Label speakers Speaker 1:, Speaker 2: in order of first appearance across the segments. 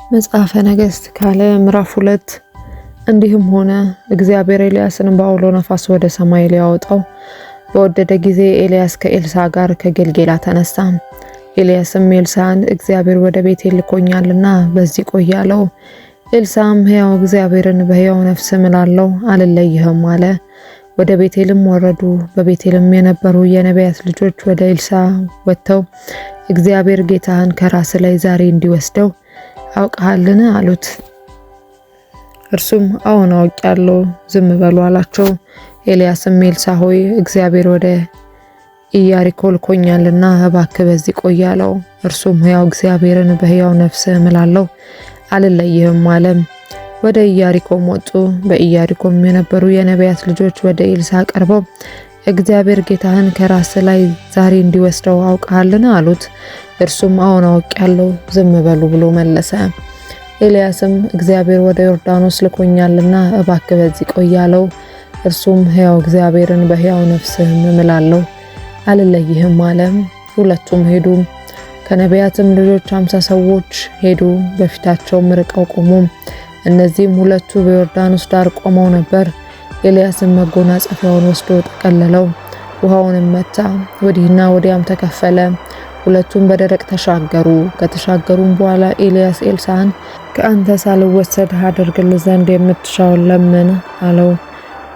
Speaker 1: መጽሐፈ ነገሥት ካልዕ ምዕራፍ 2። እንዲህም ሆነ፣ እግዚአብሔር ኤልያስን በአውሎ ነፋስ ወደ ሰማይ ሊያወጣው በወደደ ጊዜ ኤልያስ ከኤልሳዕ ጋር ከጌልጌላ ተነሳ። ኤልያስም ኤልሳዕን፣ እግዚአብሔር ወደ ቤቴል ልኮኛልና በዚህ ቆይ አለው። ኤልሳዕም ሕያው እግዚአብሔርን በሕያው ነፍስህ እምላለሁ አልለይህም አለ። ወደ ቤቴልም ወረዱ። በቤቴልም የነበሩ የነቢያት ልጆች ወደ ኤልሳዕ ወጥተው፣ እግዚአብሔር ጌታህን ከራስህ ላይ ዛሬ እንዲወስደው አውቀሃልን? አሉት። እርሱም አዎን አውቄአለሁ፣ ዝም በሉ አላቸው። ኤልያስም ኤልሳዕ ሆይ፣ እግዚአብሔር ወደ ኢያሪኮ ልኮኛልና እባክህ በዚህ ቆይ አለው። እርሱም ሕያው እግዚአብሔርን በሕያው ነፍስህ እምላለሁ አልለይህም አለ። ወደ ኢያሪኮም ወጡ። በኢያሪኮም የነበሩ የነቢያት ልጆች ወደ ኤልሳዕ ቀርበው፣ እግዚአብሔር ጌታህን ከራስህ ላይ ዛሬ እንዲወስደው አውቀሃልን? አሉት። እርሱም አዎን አውቄአለሁ፣ ዝም በሉ ብሎ መለሰ። ኤልያስም እግዚአብሔር ወደ ዮርዳኖስ ልኮኛልና እባክህ በዚህ ቆይ አለው። እርሱም ሕያው እግዚአብሔርን በሕያው ነፍስህም እምላለሁ አልለይህም አለ። ሁለቱም ሄዱ። ከነቢያትም ልጆች 50 ሰዎች ሄዱ፣ በፊታቸውም ርቀው ቆሙ። እነዚህም ሁለቱ በዮርዳኖስ ዳር ቆመው ነበር። ኤልያስም መጎናጸፊያውን ወስዶ ጠቀለለው፣ ውሃውንም መታ፣ ወዲህና ወዲያም ተከፈለ። ሁለቱም በደረቅ ተሻገሩ። ከተሻገሩም በኋላ ኤልያስ ኤልሳዕን፣ ከአንተ ሳልወሰድ አደርግልህ ዘንድ የምትሻውን ለምን አለው።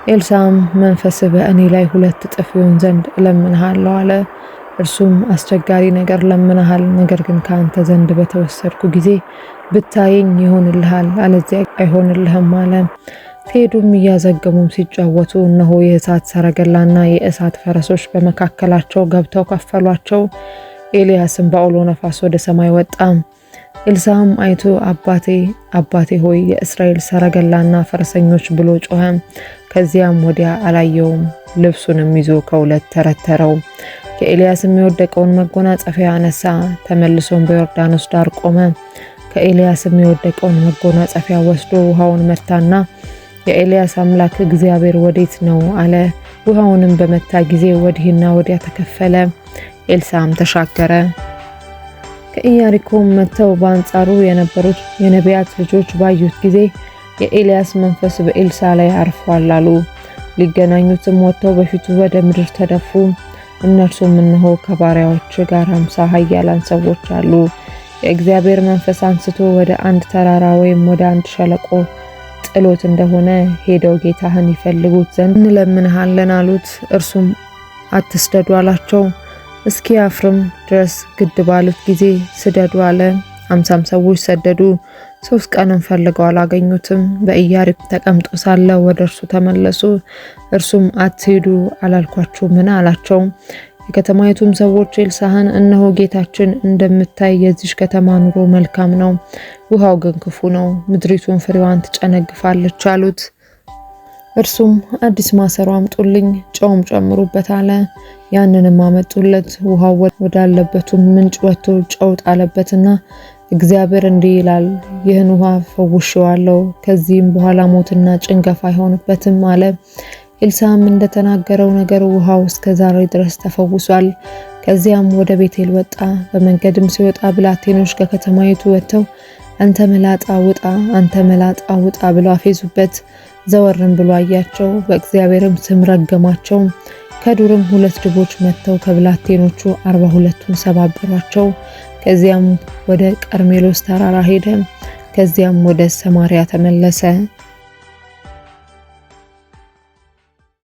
Speaker 1: ኤልሳዕም መንፈስህ በእኔ ላይ ሁለት እጥፍ ይሆን ዘንድ እለምንሃለሁ አለ። እርሱም አስቸጋሪ ነገር ለምነሃል፣ ነገር ግን ከአንተ ዘንድ በተወሰድኩ ጊዜ ብታየኝ ይሆንልሃል፣ አለዚያ አይሆንልህም አለ። ሲሄዱም እያዘገሙም ሲጫወቱ እነሆ የእሳት ሰረገላና የእሳት ፈረሶች በመካከላቸው ገብተው ከፈሏቸው። ኤልያስም በአውሎ ነፋስ ወደ ሰማይ ወጣ። ኤልሳዕም አይቶ፣ አባቴ፣ አባቴ ሆይ፣ የእስራኤል ሰረገላና ፈረሰኞች ብሎ ጮኸ። ከዚያም ወዲያ አላየውም። ልብሱንም ይዞ ከሁለት ተረተረው። ከኤልያስም የወደቀውን መጎናጸፊያ አነሳ። ተመልሶም በዮርዳኖስ ዳር ቆመ። ከኤልያስም የወደቀውን መጎናጸፊያ ወስዶ ውሃውን መታና፣ የኤልያስ አምላክ እግዚአብሔር ወዴት ነው? አለ። ውሃውንም በመታ ጊዜ ወዲህና ወዲያ ተከፈለ። ኤልሳዕም ተሻገረ። ከኢያሪኮም መጥተው በአንጻሩ የነበሩት የነቢያት ልጆች ባዩት ጊዜ፣ የኤልያስ መንፈስ በኤልሳዕ ላይ አርፏል አሉ። ሊገናኙትም ወጥተው በፊቱ ወደ ምድር ተደፉ። እነርሱም፣ እነሆ ከባሪያዎችህ ጋር 50 ኃያላን ሰዎች አሉ። የእግዚአብሔር መንፈስ አንስቶ ወደ አንድ ተራራ ወይም ወደ አንድ ሸለቆ ጥሎት እንደሆነ ሄደው ጌታህን ይፈልጉት ዘንድ እንለምንሃለን አሉት። እርሱም አትስደዱ አላቸው። እስኪያፍርም ድረስ ግድ ባሉት ጊዜ ስደዱ አለ። 50ም ሰዎች ሰደዱ። 3 ቀንም ፈልገው አላገኙትም። በኢያሪኮ ተቀምጦ ሳለ ወደ እርሱ ተመለሱ። እርሱም አትሂዱ አላልኳችሁምን? አላቸው። የከተማይቱም ሰዎች ኤልሳዕን፣ እነሆ ጌታችን፣ እንደምታይ የዚህች ከተማ ኑሮ መልካም ነው፣ ውሃው ግን ክፉ ነው፣ ምድሪቱም ፍሬዋን ትጨነግፋለች አሉት። እርሱም አዲስ ማሰሮ አምጡልኝ፣ ጨውም ጨምሩበት አለ። ያንንም አመጡለት። ውሃው ወዳለበቱም ምንጭ ወጥቶ ጨው ጣለበትና፣ እግዚአብሔር እንዲህ ይላል፣ ይህን ውሃ ፈውሼዋለሁ፣ ከዚህም በኋላ ሞትና ጭንገፋ አይሆንበትም አለ። ኤልሳዕም እንደተናገረው ነገር ውሃው እስከ ዛሬ ድረስ ተፈውሷል። ከዚያም ወደ ቤቴል ወጣ። በመንገድም ሲወጣ ብላቴኖች ከከተማይቱ ወጥተው፣ አንተ መላጣ ውጣ፣ አንተ መላጣ ውጣ ብለው አፌዙበት። ዘወርም ብሎ አያቸው፣ በእግዚአብሔርም ስም ረገማቸው። ከዱርም ሁለት ድቦች መጥተው ከብላቴኖቹ 42ቱን ሰባበሯቸው። ከዚያም ወደ ቀርሜሎስ ተራራ ሄደ። ከዚያም ወደ ሰማሪያ ተመለሰ።